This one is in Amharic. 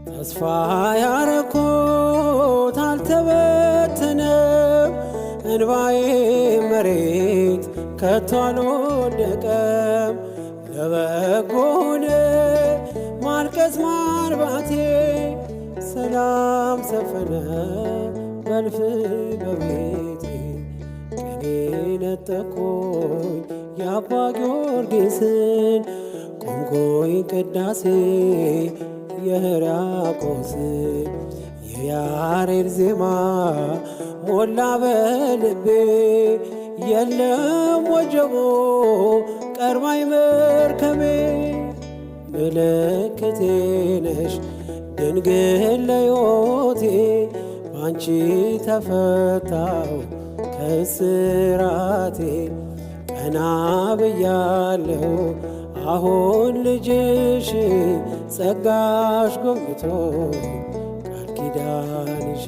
ተስፋ ያረኩት አልተበተነም፣ እንባዬ መሬት ከቶ አልወደቀም። ለበጎ ሆነ ማልቀስ ማንባቴ፣ ሰላም ሰፈነ በልፍ በቤቴ። ቅኔ ነጠቆኝ የአባ ጊዮርጊስን፣ ቆምኩኝ ቅዳሴ የሕርያቆስን። የያሬድ ዜማ ሞላ በልቤ፣ የለም ወጀቦ ቀርባይ መርከቤ። ምልክቴ ነሽ ድንግል ለዮቴ፣ ባንቺ ተፈታው ከስራቴ። ቀና ብያለሁ አሁን ልጅሽ፣ ጸጋሽ ጎብኝቶ ቃል ኪዳንሽ።